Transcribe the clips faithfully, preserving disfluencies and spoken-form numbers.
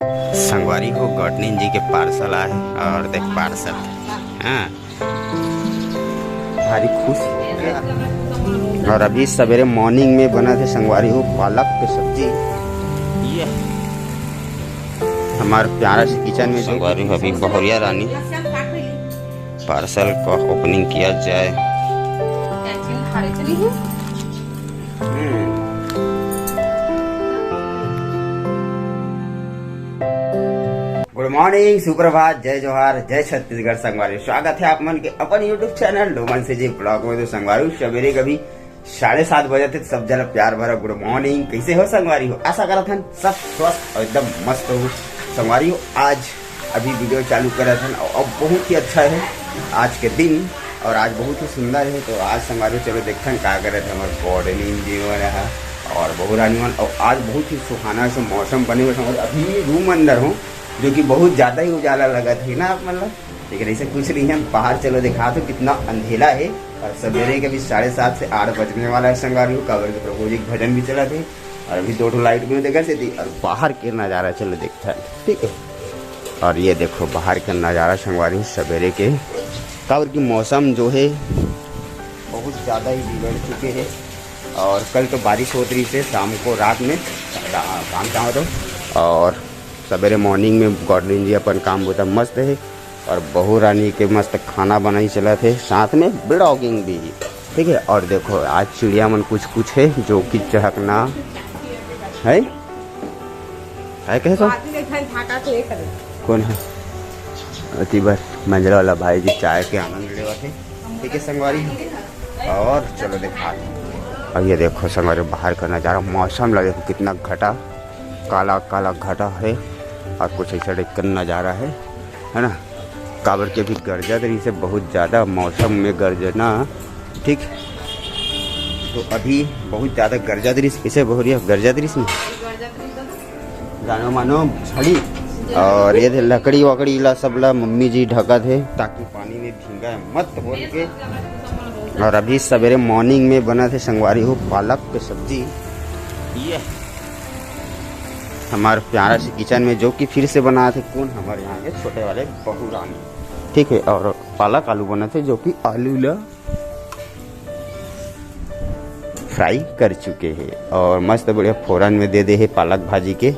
संगवारी हो, गॉडनिन जी के पार्सल आए। और देख पार्सल, हाँ, भारी खुश हो गया। और अभी सवेरे मॉर्निंग में बना थे संगवारी हो पालक के सब्जी। ये हमारे प्यारा से किचन में संगवारी हो अभी बहुरिया रानी पार्सल का ओपनिंग किया जाए। हम्म। गुड मॉर्निंग, सुप्रभात, जय जोहार, जय छत्तीसगढ़ संगवारी। स्वागत है आप मन के अपन यूट्यूब चैनल डोमन से जी ब्लॉग में। तो संगवारी, सवेरे कभी साढ़े सात बजे थे, सब जन प्यार भरा गुड मॉर्निंग। कैसे हो संगवारी हो? आशा करत हन सब स्वस्थ और एकदम मस्त हो संगवारी हो। आज अभी वीडियो चालू करत हन और अब बहुत ही अच्छा है आज के दिन और आज बहुत ही सुंदर है। तो आज संगवारी हो चलो देखथन का करत है हमारे गॉडनिन जी मन ह और बहुरानी मन। और आज बहुत ही सुहाना से मौसम बने हुए संगवारी। अभी रूम अंदर हूँ जो कि बहुत ज्यादा ही उजाला लगत है ना आप मन ला, लेकिन ऐसे कुछ नहीं है। बाहर चलो दिखा दो कितना अंधेला है और सवेरे के भी साढ़े सात से आठ बजने वाला है संगवारी हो। काबर के प्रभु जी के भजन भी चलत है और अभी दो ठो लाइट भी देखा से थी और बाहर के नजारा चलो देखता है, ठीक है। और ये देखो बाहर का नजारा संगवारी हो सवेरे के, काबर की मौसम जो है बहुत ज्यादा ही बिगड़ चुके है और कल तो बारिश होत रही से शाम को रात में रा-, काम जाओ तो और सवेरे मॉर्निंग में गॉडलिन जी अपन काम बुता मस्त है और बहू रानी के मस्त खाना बनाई चलत है, साथ में ब्लॉगिंग भी, ठीक है। और देखो आज चिड़िया मन कुछ कुछ है जो कि चहकना है, है कहे तो? आदमी के घर झांका के एक करे। कौन है? अति बार मंझला वाला भाई जी चाय के आनंद लेवत है, ठीक है संगवारी। और चलो देखा, और ये देखो संगवारी बाहर का नजारा, मौसम ला देखो कितना घटा, काला काला घटा है और कुछ ऐसा टाइप का नजारा है, है ना। काबर के अभी गरजत रही से बहुत ज्यादा मौसम में गरजना, ठीक। तो अभी बहुत ज्यादा गरजत रही से, इसे बहुरिया गरजत रही से जानो मानो झड़ी। और ये दे लकड़ी वकड़ी ला सब ला मम्मी जी ढकत है ताकि पानी में भींगा मत बोल के। और अभी सवेरे मॉर्निंग में बना थे संगवारी हो पालक के सब्जी। ये हमारे प्यारा से किचन में जो कि फिर से बना थे कौन हमारे यहाँ के छोटे वाले बहुरानी, ठीक है। और पालक आलू बना थे जो कि आलू ला फ्राई कर चुके हैं और मस्त बढ़िया फोरन में दे दे है पालक भाजी के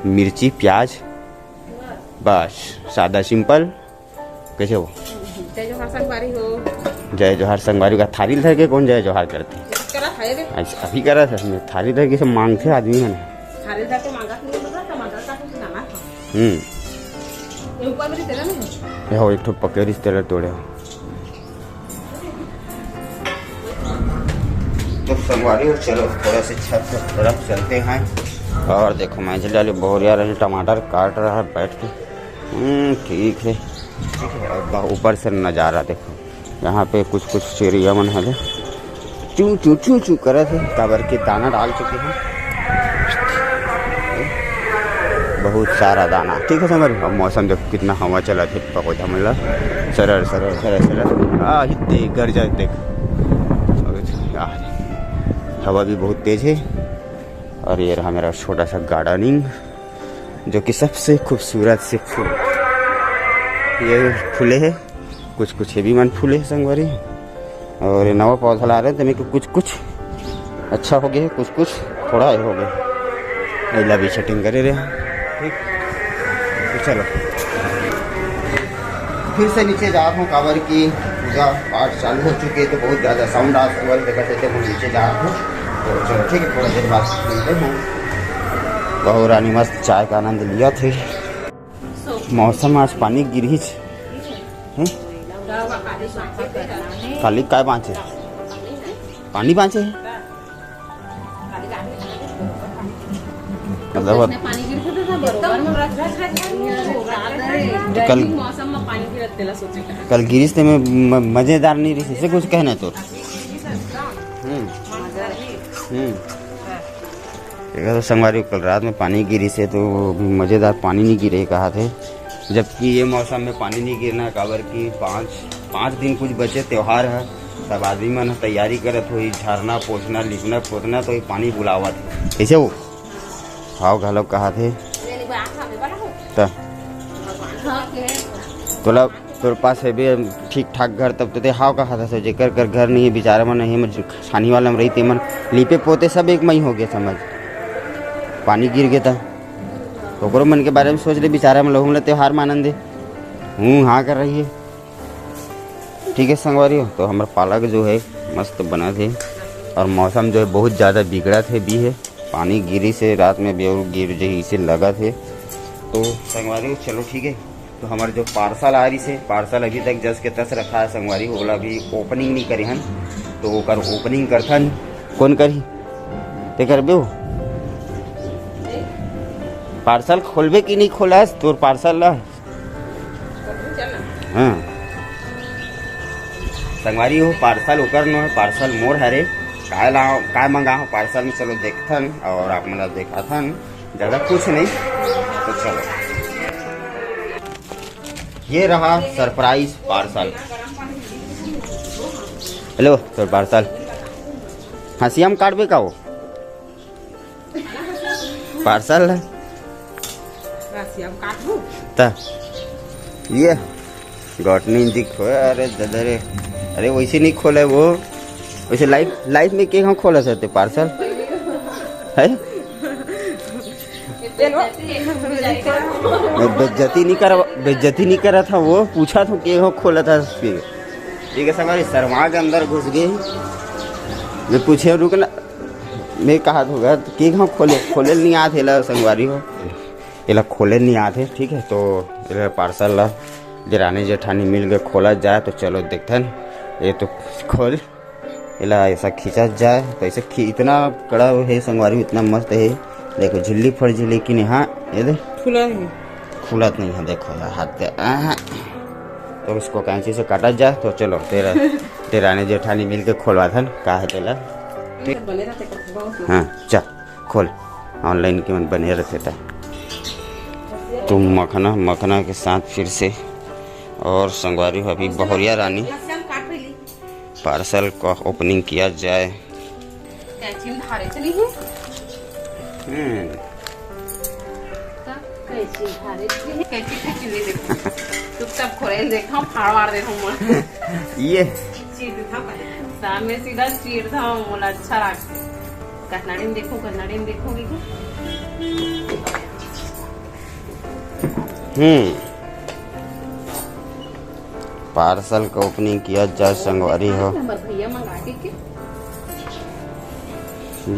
मिर्ची प्याज, बस सादा सिंपल। कैसे हो? जय जोहार संगवारी हो। जय जोहार संगवारी का थारी धर के कौन जय जोहार करते? करा था ये दे। ऐसे अभी करा था, मैं थारी धर के से मांगते आदमी मन। थारी धर के मांगा नहीं, मतलब टमाटर का कुछ लाना था। हम्म। ये ऊपर में तेरा नहीं है? ये हो, एक ठो पकेरी तेरा तोड़े हो। तो संगवारी हो, चलो थोड़ा से छत की तरफ चलते हैं। और देखो, मैं चल डाली बोरिया रही, टमाटर काट रहा है बैठ के। हम्म, ठीक है, ठीक है। और बा-, ऊपर से नज़ारा देखो, यहाँ पे कुछ कुछ चिड़िया मन है, चू चू चू चू करत है, काबर के दाना डाल चुके हैं। बहुत सारा दाना, ठीक है संगवारी। अब मौसम देखो कितना हवा चलत है, पकौड़ा मन ला सरर सरर सरर सरर। आ, हिते गरजा देख, हवा भी बहुत तेज है। और ये रहा मेरा छोटा सा गार्डनिंग, जो कि सबसे खूबसूरत से फूल, ये फूले है, कुछ कुछ ये भी मन फूले है संगवारी। और ये नवा पौधा ला रहे थे मेरे को, कुछ कुछ अच्छा हो गया, कुछ कुछ थोड़ा ये हो गया। एला भी सेटिंग करे रहे, ठीक। तो चलो फिर से नीचे जात हूँ, काबर की पूजा पाठ चालू हो चुके, तो बहुत ज़्यादा साउंड आज सुबह देखा थे, तो नीचे जात हूँ। तो चलो ठीक है, थोड़ा देर बाद मिलते हैं। बहू रानी मस्त चाय का आनंद लिया थे। मौसम आज पानी गिरही छे। हैं? काली काय बाँचे? पानी बाँचे है? मतलब कल, मौसम में पानी गिरत तेला सोचे का। कल गिरिस ते में म-, मजेदार नहीं रही से कुछ कहना तो। हम्म। हम्म। देखा तो संगवारी, कल रात में पानी गिरिस हे तो मजेदार पानी नहीं गिरे कहा थे, जबकि ये मौसम में पानी नहीं गिरना है, काबर कि पाँच, पाँच दिन कुछ बचे त्योहार है, सब आदमी मन तैयारी करत होही, झारना, पोछना, लिपना, पोतना, तो ये पानी बुलावत है। कैसे हो? हाव घलो कहा थे। त तोला, तोर पास हे बे ठीक ठाक घर, तब तो ते हाव कहा था। जेकर कर घर नहीं है, बेचारा मन नहीं है, छानी वाला में रही, ते मन लीपे पोते सब एक मई हो गया समझ। पानी गिर गया था, ओकरो मन के बारे में सोच ले, बेचारा मन लोग त्योहार मानन दे। हूँ हाँ कर रही है। ठीक है संगवारी हो, तो हमर पालक जो है मस्त बनत हे, और मौसम जो है बहुत ज़्यादा बिगड़त हे भी है। पानी गिरी से रात में भी और गिर जही इसे लगत हे। तो संगवारी हो, चलो ठीक है, तो हमारे जो पार्सल आ रही से, पार्सल अभी तक जस के तस रखा है संगवारी हो, ओला अभी ओपनिंग नहीं करे हन, तो ओकर ओपनिंग करथन। कौन करही? ते करबे हो? पार्सल खोलबे कि नहीं खोला तोर पार्सल ला? हाँ। संगवारी हो, पार्सल ओकर नो है, पार्सल मोर हरे। काय ला, काय मंगा हो पार्सल में, चलो देखथन और आप मन ला देखाथन। ज़्यादा कुछ नहीं, तो चलो। ये रहा सरप्राइज पार्सल। हेलो, तोर पार्सल। हाँ, सियाम काटबे का हो? पार्सल है। रसिया में काटबू। त ये गॉटनी जी खोए, अरे दादा रे, अरे वैसे नहीं खोला है वो, वैसे लाइफ, लाइफ में के हम खोला सकते पार्सल है? मैं बेइज्जती नहीं कर, बेइज्जती नहीं करा था वो, पूछा था के हम खोला था उसके। ठीक है, संगवारी शर्मा के अंदर घुस गए। मैं पूछे, रुक ना, मैं कहा था के हम खोले, खोले नहीं आते ला संगवारी हो, एला खोले नहीं आते। ठीक है, तो एला पार्सल ला देरानी जेठानी मिल के खोला जाए। तो चलो देखथन, ये तो खोल, एला ऐसा खींचा जाए, तो ऐसे खी-, इतना कड़ा है संगवारी, इतना मस्त है। देखो झिल्ली फड़ झिल्ली की नहीं, हाँ, ये दे खुला है। खुलत नहीं है, देखो यार, हाथ पे, आहा। तो उसको कैंची से काटा जाए। तो चलो, तेरा, देरानी जेठानी मिल के खोलवाथन, का है तेला। ठीक? बने रहते कपड़े बहुत। हाँ, चल, खोल, ऑनलाइन के मन बने रहते था। तुम मखना, मखना के साथ फिर से, और संगवारी हो अभी बहुरिया रानी। पार्सल का ओपनिंग किया जाए। कैंची में धारे तो नहीं है? हम्म। तब कैंची धारे तो नहीं है? कैंची, कैंची नहीं देखो। चुपचाप खोले देखा, फाड़ वाड़ दे हम। ये चीर था पहले। सामने सीधा चीर था, बोला अच्छा लागते। कन्नाड़ी में देखो, कन्नाड़ी में देखो, देखो। हम्म। पार्सल का ओपनिंग किया जाए संगवारी हो। नंबर भैया मंगा के के?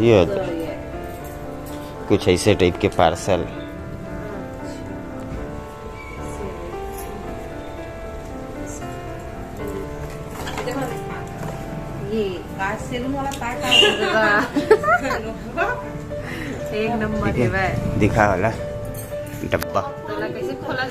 ये तो ये। कुछ ऐसे टाइप के पार्सल। ये का सैलून वाला पैक आ रहा। एक नंबर ठीक है, है भाई। दिखा वाला डब्बा। तोला कैसे खोला?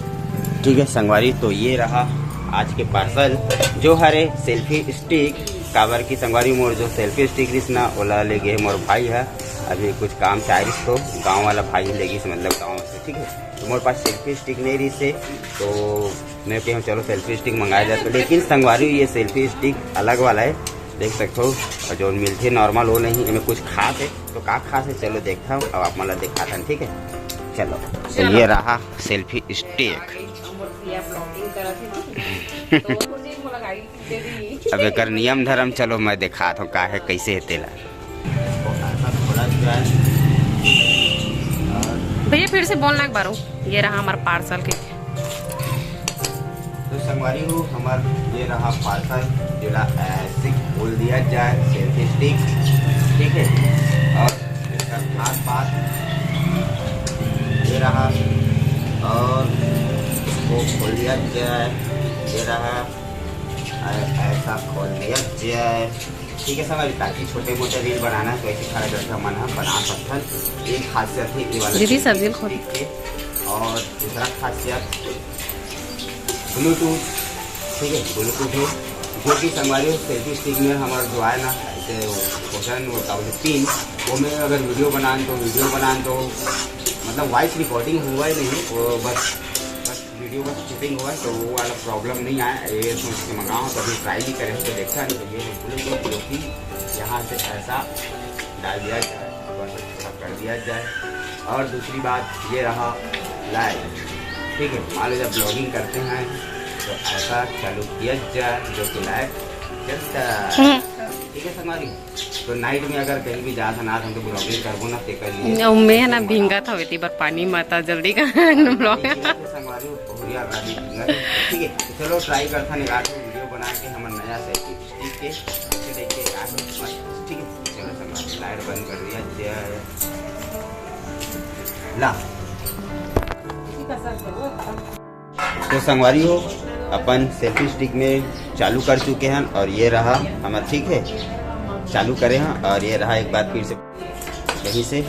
ठीक है संगवारी, तो ये रहा आज के पार्सल जो हरे सेल्फी स्टिक। काबर की संगवारी मोर जो सेल्फी स्टिक रिस ना, ओला ले गए मोर भाई है, अभी कुछ काम से आइस तो गांव वाला भाई ले गई, मतलब गांव से। ठीक है, तो मोर पास सेल्फी स्टिक नहीं रही से, तो मैं कहा चलो सेल्फी स्टिक मंगाया जाए। तो लेकिन संगवारी ये सेल्फी स्टिक अलग वाला है, देख सकते हो, और जो मिलते नॉर्मल वो नहीं, इनमें कुछ खास है। तो का खास है, चलो देखता हूँ, अब आप मतलब दिखाता हूँ। ठीक है, चलो, तो चलो। ये रहा सेल्फी स्टिक। अब एकर नियम धर्म चलो मैं दिखात हूँ का है, कैसे है तेला। भैया फिर से बोलना एक बार, ये रहा हमारा पार्सल के। तो संगवारी हो, हमार ये रहा पार्सल, जेला ऐसे खोल दिया जाए, सेल्फी स्टिक। ठीक है, और इसका खास बात ये रहा, और इसको खोल दिया जाए, ये रहा, ऐ-, ऐसा खोल दिया जाए। ठीक है संगवारी, ताकि छोटे मोटे रील बनाना है तो ऐसे खड़ा करके हमन ह बना सकथन। एक खासियत है ये वाला दीदी, सब्जी खोल। ठीक है, और दूसरा खासियत ब्लूटूथ। ठीक है, ब्लूटूथ है, जो कि संगवारी सेल्फी स्टिक में हमारा जो है ना, ऐसे क्वेश्चन वो का बोलते पिन, वो में अगर वीडियो बनान तो वीडियो बनान तो मतलब वॉइस रिकॉर्डिंग हुआ ही नहीं, वो बस, बस वीडियो का शूटिंग हुआ है, तो वो वाला प्रॉब्लम नहीं आया। ये सोच के मंगा हूँ, कभी ट्राई नहीं करे हैं, तो देखा नहीं। तो ये है ब्लूटूथ, जो कि यहाँ से ऐसा डाल दिया जाए, बस ऐसा कर दिया जाए। और दूसरी बात ये रहा, लाइट। ठीक है, मान लो जब ब्लॉगिंग करते हैं तो ऐसा चालू किया जाए जो कि लाइट जलता है। ठीक है संगवारी, तो नाइट में अगर कहीं भी जा ना हम तो ब्लॉगिंग करबो ना, तेकर लिए उम्मे है ना, भींगत हवे ती बर पानी माता, जल्दी कर ब्लॉग। संगवारी, बहुरिया रानी भींगत है। ठीक है, तो चलो ट्राई करता, निकाल के वीडियो बना के हमर नया सेल्फी स्टिक के अच्छे देख के यार मस्त। ठीक है, चलो संगवारी, लाइट बंद कर दिया। जय ला। तो संगवारी हो, अपन सेल्फी स्टिक में चालू कर चुके हैं और ये रहा हमारा, ठीक है, चालू करे हैं और ये रहा एक बार फिर से यहीं से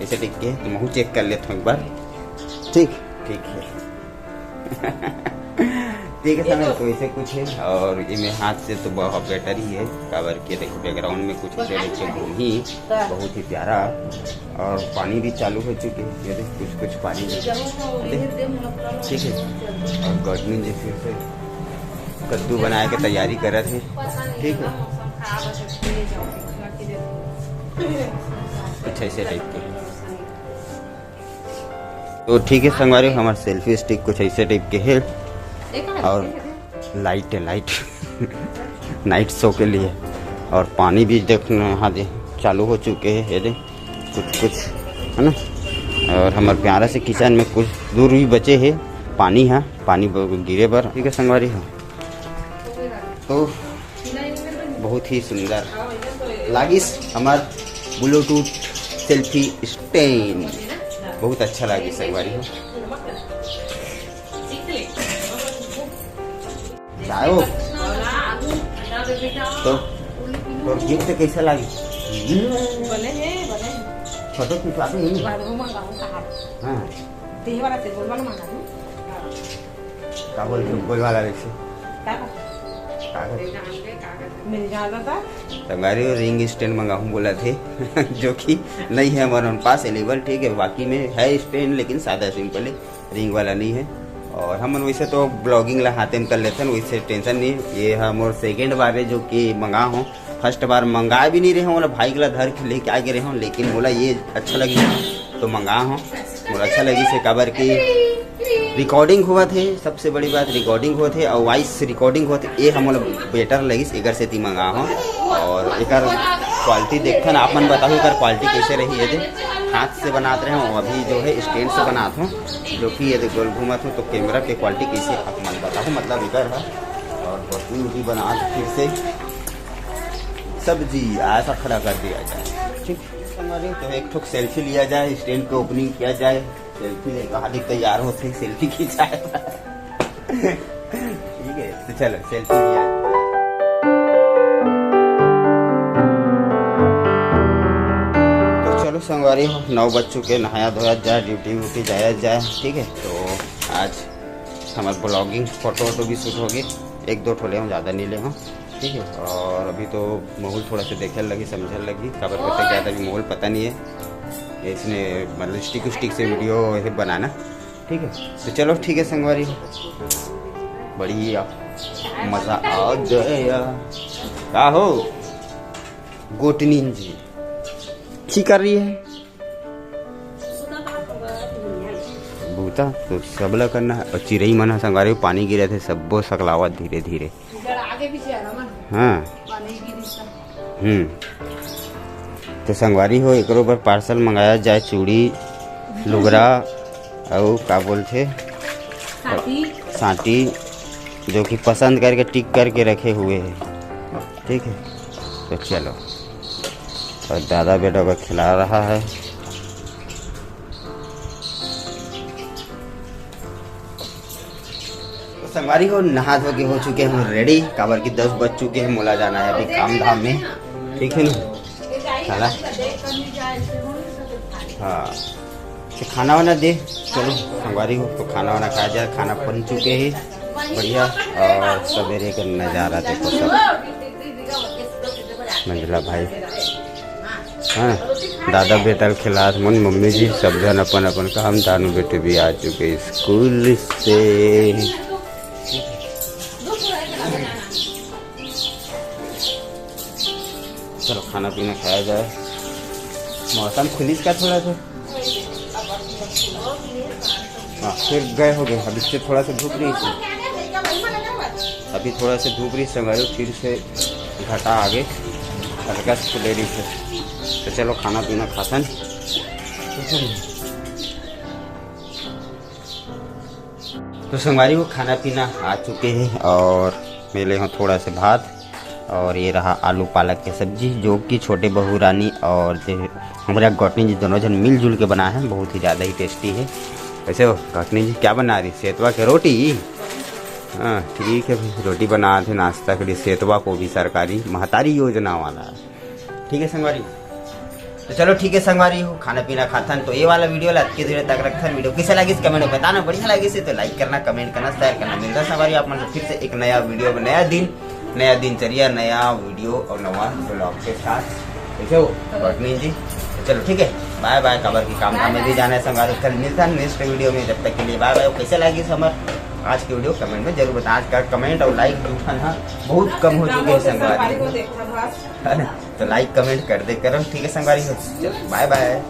ऐसे टिक के, तो महू चेक कर लेता हूँ एक बार। ठीक, ठीक है। ठीक है संगवारी, तो ऐसे कुछ है और ये में हाथ से तो बहुत बेटर ही है, काबर के देखो बैकग्राउंड में कुछ ऐसे देख के घूमी, बहुत ही प्यारा। और पानी भी चालू हो चुके हैं, ये देख कुछ कुछ पानी भी, देख, ठीक है। और गर्मी जी फिर से कद्दू बनाए के तैयारी करत है, ठीक है, कुछ ऐसे टाइप के। तो ठीक है संगवारी, हमार सेल्फी स्टिक कुछ ऐसे टाइप के है और लाइट है, लाइट नाइट शो के लिए। और पानी भी देखना, हाँ दे, चालू हो चुके हैं, ये दे कुछ कुछ, है ना। और हमारे प्यारा से किचन में कुछ दूर भी बचे है पानी, हाँ, पानी ब-, गिरे बर। ठीक है संगवारी, हाँ, तो बहुत ही सुंदर लागिस हमार ब्लूटूथ सेल्फी स्टैंड, बहुत अच्छा लागिस संगवारी हो। जाओ। तो, तो गिफ्ट कैसा लागिस? बने हे, बने हे। फोटो खिंचवा दो यही। बाद में मंगाऊंगा। हाँ। देह वाला से गोल वाला मंगा दूं। का बोल रहे हो? गोल वाला वैसे। का? कागज। मिल जाता था। संगवारी हो, रिंग स्टैंड मंगाहूँ बोला थे, जो कि नहीं है हमारे पास अवेलेबल, ठीक है। बाकी में है स्टैंड, लेकिन सादा सिंपल है, रिंग वाला नहीं है। और हमन वैसे तो ब्लॉगिंग ला हाथे में कर लेथन, वैसे टेंशन नहीं। ये ह मोर सेकेंड बार है जो कि मंगा हूँ, फर्स्ट बार मंगाए भी नहीं रहे हूँ, मोला भाई ला धर के लेके आ गे रहे हूँ, लेकिन मोला ये अच्छा लगी तो मंगा हूँ। मोला अच्छा लगी से काबर कि रिकॉर्डिंग हुआ थे, सबसे बड़ी बात रिकॉर्डिंग हुआ थे और वॉइस रिकॉर्डिंग हुआ थे, ये हमन बेटर लगिस, एकर सेती मंगा हूँ। और एकर क्वालिटी देखथन, आप मन बताओ एकर क्वालिटी कैसे रही। ये दे हाथ से बनात रहे हूँ, अभी जो है स्टैंड से बनात हूँ, जो कि ये दे गोल घूमत हूँ, तो कैमरा के क्वालिटी कैसे आप मन बताओ, मतलब एकर है। और रोटी वोटी बना फिर से सब्जी ऐसा खड़ा कर दिया जाए। ठीक, तो एक ठो सेल्फी लिया जाए, स्टैंड पे ओपनिंग किया जाए, सेल्फी लेकर हार्दिक तैयार होते ही सेल्फी खिंचाए। ठीक है, तो चलो सेल्फी लिया। तो चलो संगवारी हो, नौ बज चुके, नहाया धोया जाए, ड्यूटी व्यूटी जाया जाए। ठीक है, तो आज हमारे ब्लॉगिंग फोटो वोटो भी शूट होगी, एक दो ठो ले हूँ, ज़्यादा नहीं ले हूँ। ठीक है, और अभी तो माहौल थोड़ा सा देखे लगी, समझे लगी, काबर करते ज़्यादा भी माहौल पता नहीं है, इसने मतलब स्टिक स्टिक से वीडियो ये बनाना। ठीक है, तो चलो ठीक है संगवारी, बढ़िया मजा आ गया। का हो गोटनीन जी, की कर रही है? बूता तो सबला करना है। और चिरई मन ह संगवारी पानी गिरे थे, सब्बो सकलावत धीरे धीरे। हाँ। हम्म। तो संगवारी हो, एकरो बर पार्सल मंगाया जाए, चूड़ी, लुगरा, अउ का बोलथे, सांटी। सांटी, जो कि पसंद करके टिक करके रखे हुए हैं। ठीक है, तो चलो, और दादा बेटा को खिला रहा है। तो संगवारी हो, नहा धो के हो चुके हैं रेडी, काबर कि दस बज चुके हैं, मोला जाना है अभी काम धाम में, ठीक है ना? चला। हाँ, तो खाना वाना दे, चलो संगवारी हो, तो खाना वाना खाया जाए। खाना बन चुके हैं, बढ़िया। और सवेरे का नज़ारा देखो सब, मंझला भाई, हाँ, दादा बेटा ल खिलात मन, मम्मी जी सब झन अपन अपन काम, दानू बेटे भी आ चुके स्कूल से। चलो खाना पीना खाया जाए। मौसम खुलिस का थोड़ा सा, हाँ, फिर गए हो गए। अभी से थोड़ा सा धूप रही थी, अभी थोड़ा सा धूप रही संगवारी, फिर से घटा आगे, हल्का से ले रही है। तो चलो खाना पीना खाथन। तो संगवारी हो, खाना पीना आ चुके हैं और मैं ले हूँ थोड़ा से भात और ये रहा आलू पालक के सब्जी, जो कि छोटे बहू रानी और जे हमारे गौटनी जी दोनों जन मिलजुल के बनाए हैं। बहुत ही ज़्यादा ही टेस्टी है। वैसे हो गौटनी जी, क्या बना रही? सेतवा के रोटी? हाँ, ठीक है भाई, रोटी बना थे नाश्ता के लिए, सेतवा को भी सरकारी महतारी योजना वाला। ठीक है संगवारी, तो चलो ठीक है संगवारी हो, खाना पीना खाथन। तो ये वाला वीडियो ला अतके दूर तक रखथन। वीडियो कैसे लगिस कमेंट में बताना, बढ़िया लगिस तो लाइक करना, कमेंट करना, शेयर करना। मिलता संगवारी आप मन से फिर से एक नया वीडियो में, नया दिन, नया दिनचर्या, नया वीडियो और नवा ब्लॉग के साथ। कैसे हो गौटनी जी? तो चलो ठीक है, बाय बाय। काबर की काम धाम में भी जाना है संगवारी, कल मिलता है नेक्स्ट वीडियो में। जब तक के लिए बाय बाय। कैसे लगिस हमर आज की वीडियो कमेंट में जरूर बताना। आज का कमेंट और लाइक जो है ना, बहुत कम हो चुके हैं संगवारी, है ना? तो लाइक कमेंट कर दे करो, ठीक है संगवारी हो, चलो बाय बाय।